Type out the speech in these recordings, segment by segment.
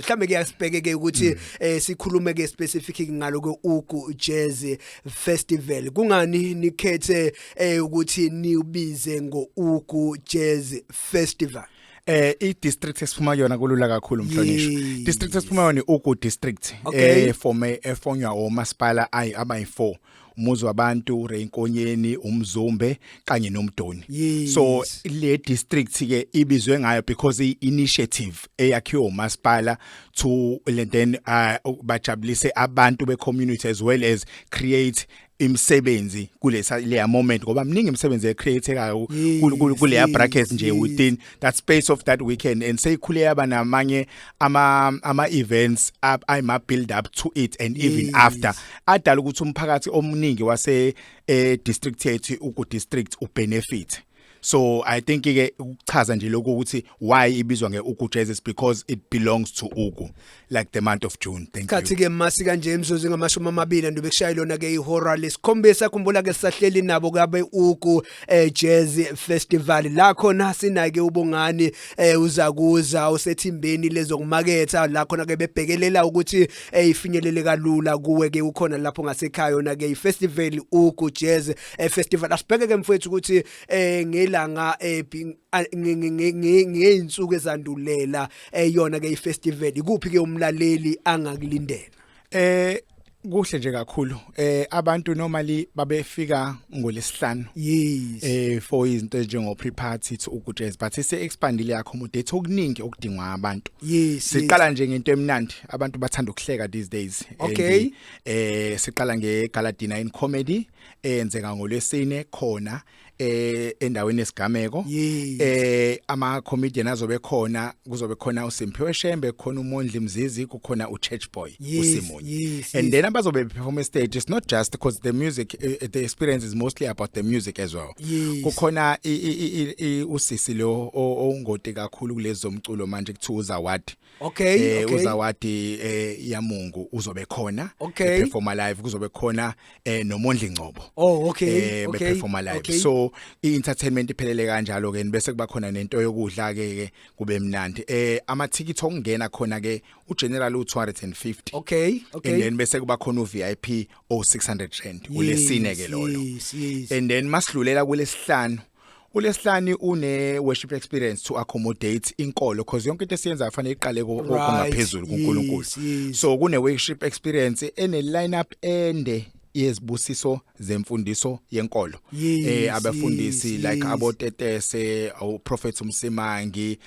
Mhlambe ke asibheke ke ukuthi sikhulume ke specific ngalo ke Ugu Jazz Festival. Kungani nikhethe ukuthi niubize ngo Ugu Jazz Festival? I district esiphuma kuyona kulula kakhulu, mhlonishwa. District esiphuma kuyona Ugu district, eforme efonywa omasipala ayi abayi4, Umuzi Wabantu, Ray Nkonyeni, Umzumbe kanye noMdoni. So le district ke ibizwe ngayo because i initiative eyakhiwe umasipala to then bajabulise abantu be community as well as create imisebenzi kulesa leya moment, ngoba mningi imisebenzi ecreatekayo kuleya brackets nje within that space of that weekend, and seyikhule yaba namanye ama events up ayima build up to it and even after, adala ukuthi umphakathi omningi wase district yethu, Ugu district, ubenefit. So I think ke ukuchaza nje lokho ukuthi why ibizwa ngeUgu Jazz is because it belongs to Ugu, like the month of June. Thank you. Khathi ke masi kanje imizuzu ngama-20 ndobe kushaya lona ke ihora lesikhombisa. Khumbula ke sisahleli nabo kabe Ugu Jazz Festival, la khona sinake uBongani uZakuza usethimbeni lezokumaketha, la khona ke bebhekelela ukuthi ifinyelele kalula kuwe ke ukhona lapho ngasekhaya yona ke ifestival Ugu Jazz Festival. Asibheke ke mfowethu ukuthi ngelanga ngeinsuku ezandulela eyona ke ifestival, ikuphi ke umlaleli angakulindela? Kuhle nje kakhulu. Abantu normally babefika ngolesihlanu for izinto ezinjengo pre party to Ugu Jazz, but ise expandile, accommodate okuningi okudingwa abantu. Siqala nje ngento emnandi, abantu bathanda ukuhleka these days. And siqala nge gala dinner in comedy eyenzeka ngolwesine khona endaweni esigameko. Ama comedian azobe khona, kuzobe khona uSimphiwe Shembe, khona uMondli Mzizi, kukhona uChurch Boy uSimunye. And then abazobe perform stage, it's not just because the music, the experience is mostly about the music as well. Kukhona usisi lo ongoti kakhulu kulezi zomculo manje, kuthiwa uZawadi. UZawadi Yamungu uzobe khona performa live. Kuzobe khona noMondli Ngcobo beperforma live. So i-entertainment iphelele kanjalo ke, bese kuba khona nento yokudla ke kube mnandi. Amathikithi okungena khona ke, ugeneral u250 and then bese kuba khona uVIP o R600 ulesine ke lolo. yes yes And then masidlulela kulesihlanu, ulesihlanu une worship experience to accommodate inkolo, because yonke into esiyenza kufanele iqale kongaphezulu kuNkulunkulu. So kune worship experience ene lineup ende yezibusiso zemfundiso yenkolo, abafundisi like aboTetese, uProphet Umsimangi,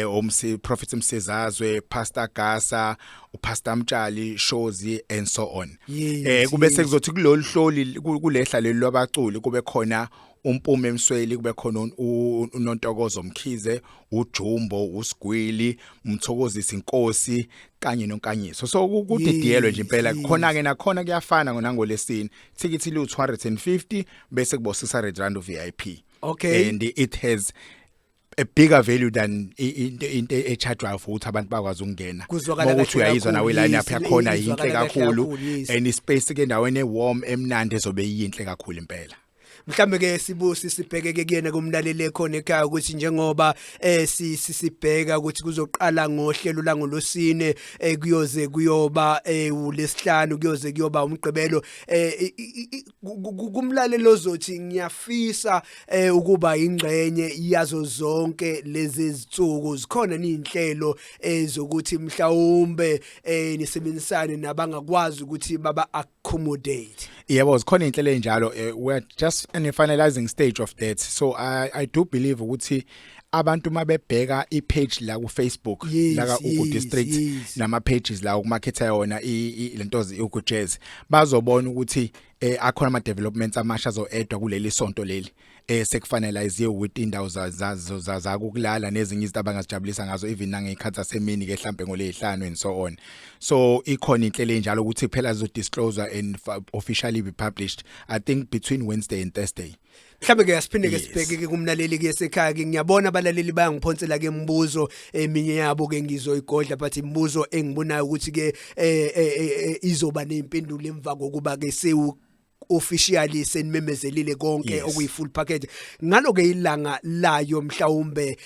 umsi Prophet Umsizazwe, Pastor Gasa, uPastor Mtshali Shozi and so on. Kube sekuzothi kulolu hloli kulehla leli lwabaculi kube khona uMpume Msweli, kube khona uNontokozo Mkhize, uJumbo, uSigwili, uMthokozisi Inkosi kanye noNkanyiso. So kudidiyelwe nje impela. Khona ke nakhona kuyafana nangolesine, thikithi lu 250 bese kubo R600 VIP. And it has a bigger value than into echargewayo for ukuthi abantu bakwazi ukungena. Kuzwakala Mawukuthi kahle uyayizwa kakhulu, nawe line up yakhona izwakala yinhle kahle kakhulu kakhulu, yes. And ispace ke endaweni ewarm emnandi ezobe iyinhle kakhulu impela. Mhlambe ke sibusi sibheke kuyena kumlaleli ekhona ekhaya ukuthi njengoba sibheka ukuthi kuzoqala ngohlelo langolosine, kuyoze kuyoba ulesihlanu, kuyoze kuyoba umgqibelo, kumlaleli ozothi ngiyafisa ukuba ingxenye yazo zonke lezi zinsuku, zikhona izinhlelo ezokuthi mhlawumbe nisebenzisane nabangakwazi ukuthi baba accommodate? Yebo, zikhona inhlelo ezinjalo. We are just in the finalizing stage of that, so I do believe ukuthi abantu mabebheka ipage la ku Facebook la ka Ugu district nama pages la ukumarketha yona lento Ugu Jazz, bazobona ukuthi akhona ama developments amasha azo-addwa kuleli sonto leli sekufinalize with indawo zazo zakukulala nezinye izinto abangazijabulisa ngazo, even nangezikhathi zasemini ke mhlambe ngolesihlanu and so on. So ikhona inhlelo enjalo ukuthi phela zo disclose and officially be published, I think, between Wednesday and Thursday. Mhlawumbe ke asiphinde ke sibheke ke kumlaleli ke esekhaya ke. Ngiyabona abalaleli bayangiphonsela ke imibuzo, eminye yabo ke ngizoyigodla, but imibuzo engibonayo ukuthi ke izoba nezimpendulo emva kokuba ke sewu Officially senimemezelile konke okuyi full package ngalo ke ilanga layo, mhlawumbe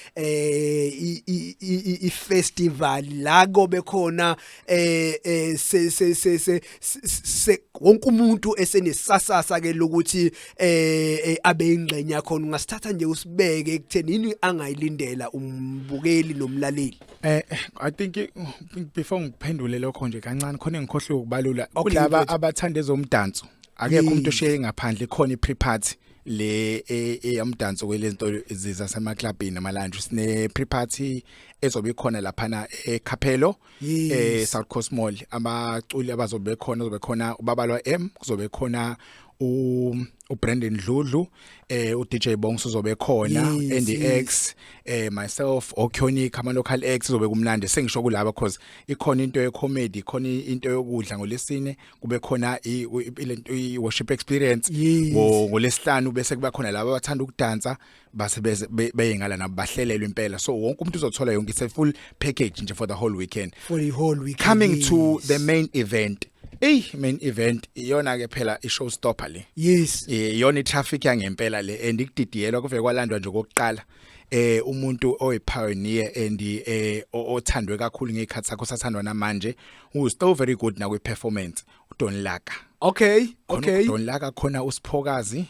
i festival la kobe khona se se se se se wonke umuntu esenesasasa ke lokuthi abe ingxenye yakhona. Ungasithatha nje usibeke ekutheni yini angayilindela umbukeli nomlaleli? I think before ngiphendule lokho nje kancane, khona engikhohlwe ukubalula kulaba abathanda ezomdanso. Akekho umuntu oshiye ngaphandle. Khona i-pre-party le eyamdanso kwelezinto zasemaklabhini nama-lounge. Sine pre-party ezobe ikhona laphana eCapello, South Coast Mall. Abaculi abazobe khona, kuzobe khona uBabalwa M, kuzobe khona uBrandon Dludlu, uDJ Bongs uzobe khona, NDX, myself, Okyonic, ama local acts. Kuzobe kumnandi, sengisho kulaba, because ikhona into ye comedy, ikhona into yokudla ngolesine, kube khona lento i worship experience ngolesihlanu, bese kuba khona laba abathanda ukudansa base beye ngala nabo, bahlelelwe impela. So wonke umuntu uzothola yonke, it's a full package nje for the whole weekend. For the whole weekend. Coming to the main event, ey, main event iyona ke phela i show stopper le. Iyona i-traffic yangempela le, and ikudidiyelwa kuve kwalandwa nje kokuqala umuntu oyi-pioneer and othandwe kakhulu ngezikhathi sakho, sathandwa namanje, who is still very good na kwi-performance, uDon Laka. Khona uDon Laka, khona uSiphokazi,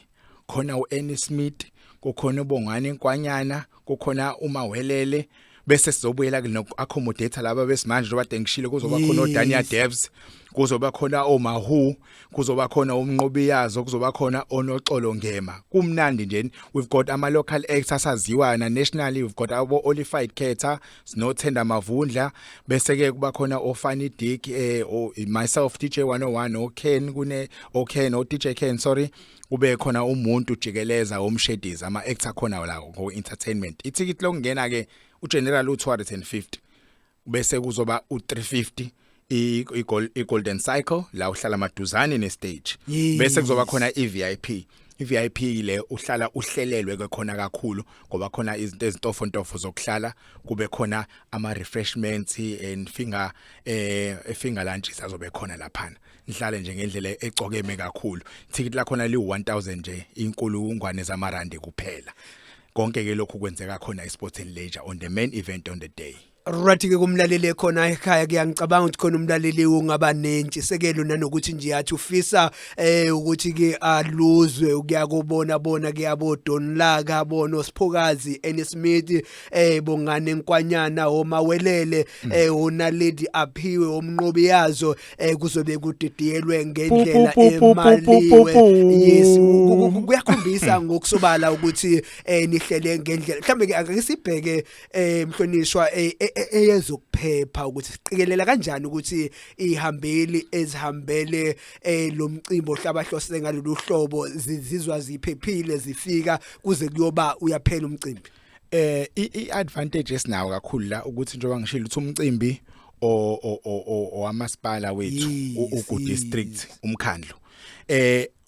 khona uAnnie Smith, kukhona uBongani Nkwanyana, kukhona uMawelele, bese sizobuyela ke noku-accommodate laba besimanje. Njengoba ngishilo, kuzoba khona oDania Devs, kuzoba khona oMahu, kuzoba khona uMnqobiyazo, kuzoba khona oNoxolo Ngema. Kumnandi nje. We've got ama local acts asaziwa na nationally. We've got abo Olified Khetha, sinoThenda Mavundla, bese ke kuba khona oFunny Dick, myself, DJ 101, oKen, kune oKen, o DJ Ken, sorry, kube khona umuntu jikeleza omshediza ama acts akhona la ngo entertainment. Ithikithi lokungena ke ugeneral u250, bese kuzoba u350 i golden cycle la uhlala maduzane ne stage, bese kuzoba khona iVIP. iVIP le uhlala uhlelelwe ke khona kakhulu, ngoba khona izinto ezintofontofo zokuhlala, kube khona ama refreshments and finger lunches azobe khona laphana. Nihlale nje ngendlela ecokeme kakhulu. Ithikithi lakhona li 1000 nje, inkulungwane zamarandi kuphela. Konke ke lokhu kwenzeka khona eSports and Leisure on the main event on the day. Right ke, kumlaleli khona ekhaya, kuyangicabanga ukuthi khona umlaleli ungaba nentshisekelo nanokuthi nje yathi ufisa ukuthi ke aluzwe ukuya kubona bona ke abo Don Laka, bona oSiphokazi, Annie Smith, Bongane Nkwanyana, oMawelele, oNaledi Aphiwe, omnqobi yazo, kuzobe kudidiyelwe ngendlela Pu, pu, pu, pu, pu, pu, emaliwe. Pu. Yes, kuyakhombisa ngokusobala ukuthi nihlele ngendlela. Mhlambe ke ake sibheke, mhlonishwa, eyezokuphepha, ukuthi siqikelela kanjani ukuthi ihambeli ezihambele lo mcimbi ohlabahlose ngalolu hlobo zizwa ziphephile zifika kuze kuyoba uyaphela umcimbi. I-advantage esinawo kakhulu la ukuthi njengoba ngishilo ukuthi umcimbi o owamasipala wethu, uGu district, umkhandlu,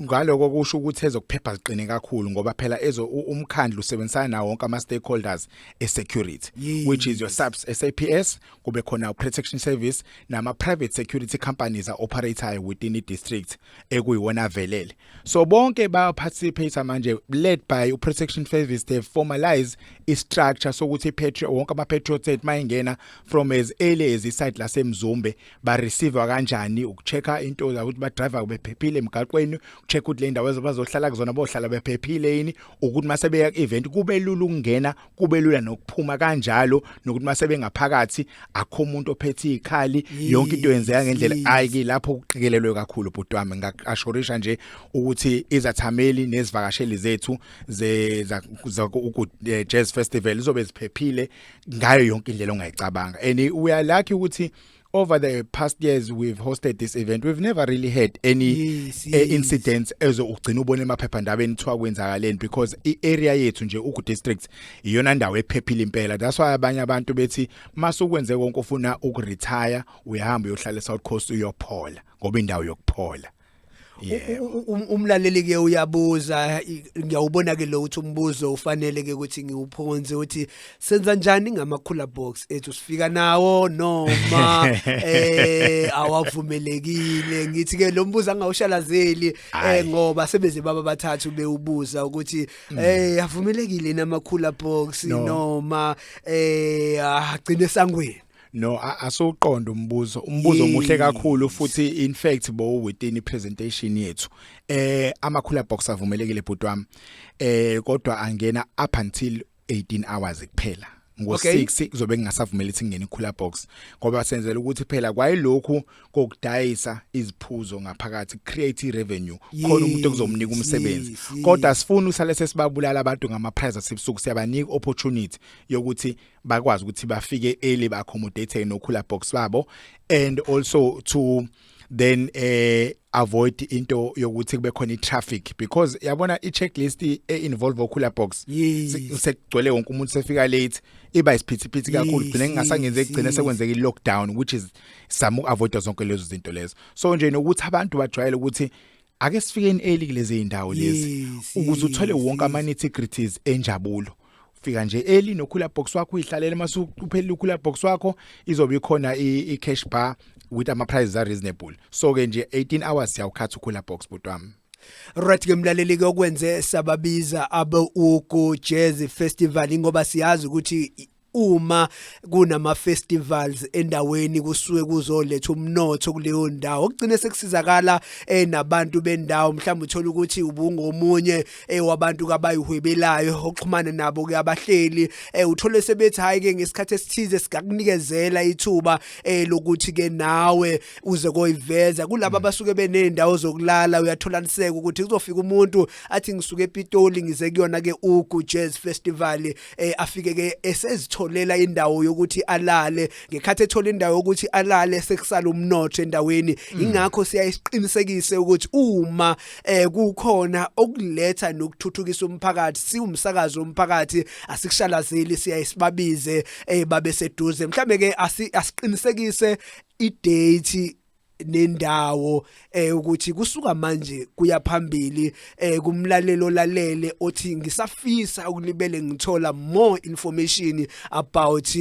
ngaloko kusho ukuthi ezokuphepha ziqine kakhulu, ngoba phela ezo umkhandlu usebenzisana nawo wonke ama stakeholders e security, which is your SAPS, SAPS, kube khona protection service nama private security companies are operator within the district ekuyiwona velele. So bonke baya participate manje, led by protection service. They formalize i structure sokuthi patriot, wonke ama patriots ethu mayingena from as early as isite laseMzumbe, ba receive kanjani, ukuchecka into ukuthi ba driver bephephile emgaqweni, ukucheck ukuthi le ndawo bazohlala kuzona bohlala bephephile yini, ukuthi mase beya event kube lula ukungena, kube lula nokuphuma kanjalo, nokuthi mase bengaphakathi akho umuntu ophethe izikhali, yonke into yenzeka ngendlela. Hayi ke, lapho kuqikelelwe kakhulu, bhuti wami. Ngaassurisha nje ukuthi izathameli nezivakasheli zethu ze za ku Jazz Festival izobe ziphephile ngayo yonke indlela ongayicabanga. And we are lucky ukuthi over the past years we've hosted this event, we've never really had any incidents ezo ugcina ubone emaphephandabeni kuthiwa kwenzakaleni, because i-area yethu nje, uGu district, iyona ndawo ephephile impela. That's why abanye abantu bethi masukwenze konke ufuna ukuretire, uyahamba uyohlala eSouth Coast, uyophola, ngoba indawo yokuphola. Yebo. Umlaleli ke uyabuza, ngiyawubona ke lo uthi umbuzo ufanele ke ukuthi ngiwuphonze, uthi senza njani ngama cooler box ethu, sifika nawo noma awavumelekile? Ngithi ke lo mbuzo angawushalazeli Hhayi. ngoba sebeze baba bathathu bewubuza ukuthi avumelekile nama cooler box No. noma agcine sangweni. No, asuqonda umbuzo omuhle kakhulu futhi in fact bo within i presentation yethu. Ama cooler box avumelekile, bhuti wami, kodwa angena up until 18 hours kuphela. Ngo 6 kuzobe kungasavumeli ukuthi kungene i-cooler box, ngoba senzela ukuthi phela kwayilokhu kokudayisa iziphuzo ngaphakathi create i-revenue khona umuntu okuzomnika umsebenzi. Kodwa sifuna usale sesibabulala abantu ngama price asebusuku. Siyabanika opportunity yokuthi bakwazi ukuthi bafike early, ba accommodate no cooler box babo, and also to then avoid into yokuthi kube khona i-traffic, because yabona i-checklist e-involve cooler box, sekugcwele wonke umuntu, sefika late, iba isiphithiphithi kakhulu, gcine kungasangenzeki, gcine sekwenzeka i-lockdown, which is sama uku-avoid zonke lezo zinto lezo. So nje nokuthi abantu bajwayele ukuthi ake sifikeni early kulezi indawo lezi ukuze uthole wonke ama nitty-gritties enjabulo. Fika nje early no cooler box wakho, uyihlalele, mase uphelile cooler box wakho, izobe ikhona i cash bar with ama prices are reasonable. So ke nje 18 hours siyawukhatha cooler box, bhuti wami. Right ke mlaleli, ke okwenze sababiza abe Ugu Jazz Festival ngoba siyazi ukuthi uma kunama festivals endaweni kusuke kuzoletha umnotho kuleyo ndawo, okugcine sekusizakala nabantu bendawo. Mhlawumbe uthola ukuthi ubungomunye wabantu abayihwebelayo, oxhumana nabo ke abahleli, uthole sebethi hayi ke, ngesikhathi esithize singakunikezela ithuba lokuthi ke nawe uze koyiveza kulabo abasuke benendawo zokulala. Uyatholaniseka ukuthi kuzofika umuntu athi ngisuke ePitoli ngize kuyona ke Ugu Jazz Festival, afike ke esezitholela indawo yokuthi alale. Ngekhathi ethola indawo yokuthi alale, sekusala umnotho endaweni. Ingakho siyayisiqinisekise ukuthi uma kukhona okuletha nokuthuthukisa umphakathi, siwumsakazo womphakathi, asikushalazeli, siyayisibabize babe seduze. Mhlambe ke asiqinisekise idate nendawo ukuthi kusuka manje kuya phambili, kumlalelo olalele othi ngisafisa ukulibele ngithola more information about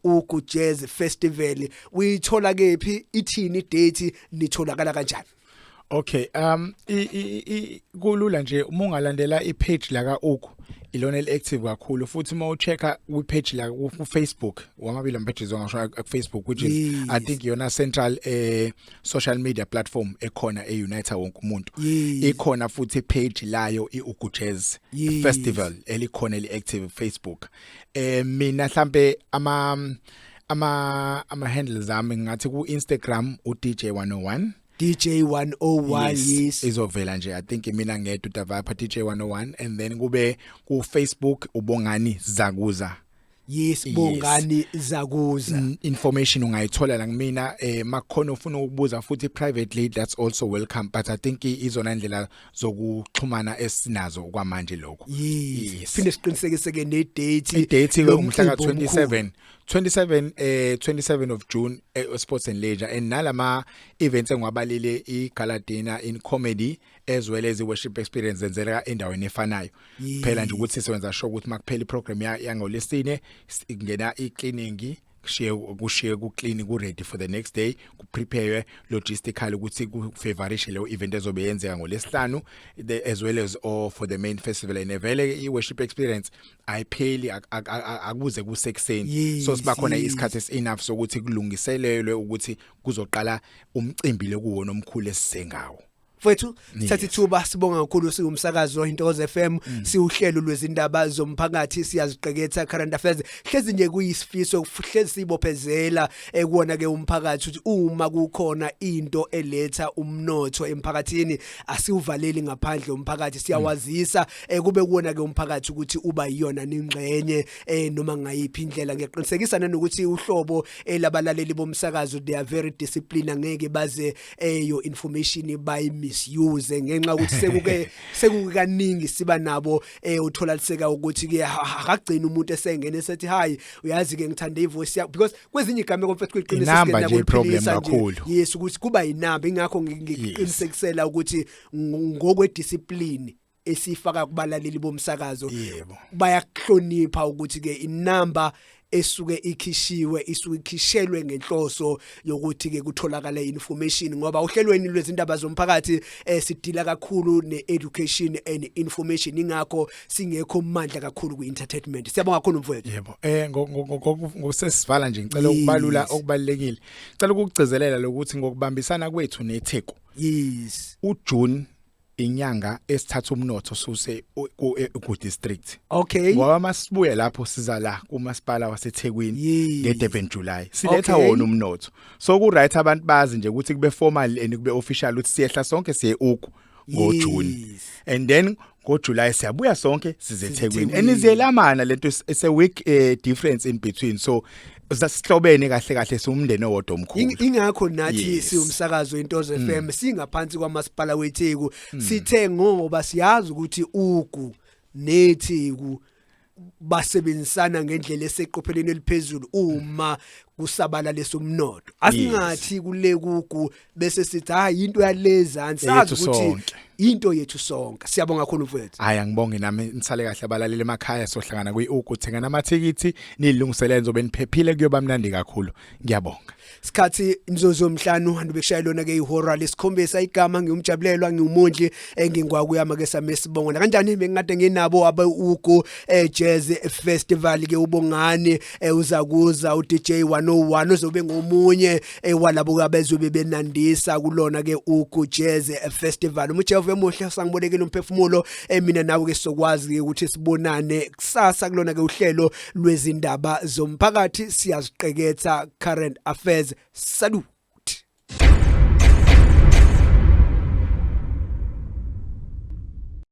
Ugu Jazz Festival, uyithola kephi, ithini idate, nitholakala kanjani? Okay, kulula nje uma ungalandela ipage la ka Ugu, ilona eli active kakhulu, futhi uma uchecka ku page la ku Facebook, wamabili ama pages ongasho ku Facebook, which is I think yona central social media platform ekhona eunite wonke umuntu. Ikhona futhi page layo iUgu Jazz Festival elikhona eli active Facebook. Mina mhlambe ama handles ami, ngathi ku Instagram u DJ 101. DJ 101, yes. Izovela nje, I think mina ngedwa uDavapa DJ 101, and then kube ku Facebook uBongani Zakuza. Yes, Bongani Zakuza. Information ungayithola la kumina. Makukhona ufuna ukubuza futhi privately, that's also welcome, but I think izona indlela zokuxhumana esinazo kwamanje lokho. Phinde siqinisekise ke ne-date. I-date lo umhla ka mcimbi omkhulu. 27 27 27 of June, Sports and Leisure, and nalama events engiwabalile, i-gala dinner in comedy as well as i-worship experience, zenzeka endaweni efanayo phela nje, ukuthi siwenza sure ukuthi makuphela iprogram yangolesine ingena i-cleaning, kushiye ku clean, ku ready for the next day, ku prepare logistically ukuthi ku favorishe leyo event ezobe yenzeka ngolesihlanu, as well as all for the main festival. And vele i worship experience ayipheli akuze kusekuseni, so siba khona isikhathi esi enough sokuthi kulungiselelwe ukuthi kuzoqala umcimbi lokuwona omkhulu esisengawo. Mfethu, sithatha ithuba sibonga kakhulu siwumsakazo Intokozo FM, siuhlelo lwezindaba zomphakathi, siyaziqeketha current affairs. Hlezi nje kuyisifiso, hlezi sibophezela ekuwona ke umphakathi ukuthi uma kukhona into eletha umnotho emphakathini, asiuvaleli ngaphandle umphakathi, siyawazisa kube kuwona ke umphakathi ukuthi uba yiyona ningxenye noma ngayiphi indlela. Ngiyaqinisekisa nanokuthi uhlobo elabalaleli bomsakazo, they are very disciplined, angeke baze your information bayi Misuse ngenxa ukuthi sekuke kaningi siba nabo, uthola liseka ukuthi ke akagcina umuntu esengene esethi, "Hayi, uyazi ke, ngithanda ivoice yakho," because kwezinye igameko, mfethu, kuyiqiniso. Inamba nje i-problem kakhulu. Yes, ukuthi kuba inamba, ingakho ngikuqinisekisela ukuthi ngokwe discipline esifaka kubalaleli bomsakazo, bayakuhlonipha ukuthi ke inamba esuke ikhishiwe isuke ikhishelwe ngenhloso yokuthi ke kutholakale information, ngoba uhlelweni lwezindaba zomphakathi sidila kakhulu needucation and information, ingakho singekho mandla kakhulu kuentertainment. Siyabonga kakhulu, mfowethu. Yebo, ngosesivala nje, ngicela ukubalula okubalekile, ngicela ukugcizelela lokuthi ngokubambisana kwethu neTheku, uJune inyanga esithatha umnotho suse ku district, ngoba masibuye lapho siza la kumasipala waseThekwini ngeDurban July, siletha wona umnotho. So ku right abantu bazi nje ukuthi kube formal and kube official ukuthi siyehla sonke siye uku ngoJune, and then ngoJuly siyabuya sonke size eThekwini, and iziyelamana lento, it's a week difference in between, so sihlobene kahle kahle, siwumndeni owodwa omkhulu. Ingakho nathi siwumsakazo Intozo FM singaphansi kwamasipala weTheku, sithe ngoba siyazi ukuthi ugu neTheku basebenzisana ngendlela eseqopheleni eliphezulu uma kusabalala umnotho, asingathi kule kugu bese sithi, "Hayi, into yalezansi." Sazi Eyethu ukuthi sonke. into yethu sonke. Siyabonga kakhulu, mfowethu. Hayi, angibonge nami, nisale kahle abalaleli emakhaya. Sohlangana kwi-Ugu, thenga amathikithi, nilungiselele, nizobe niphephile, kuyoba mnandi kakhulu. Ngiyabonga. Sikhathi imizuzu omhlanu andu bekushaya lona ke ihora lesikhombisa. Igama ngiyumjabulelwa, ngiwumondli engingwakuyama ke sami esibongo. Kanjani bengikade nginabo abe Ugu Jazz Festival ke, ubongani uzakuza uDJ 101 ozobe ngomunye walabo abezobe benandisa kulona ke Ugu Jazz Festival. Umjehova emuhle sangibolekile umphefumulo, mina nawe ke sokwazi ke ukuthi sibonane kusasa kulona ke uhlelo lwezindaba zomphakathi, siyaziqeketha, current affairs. Salu.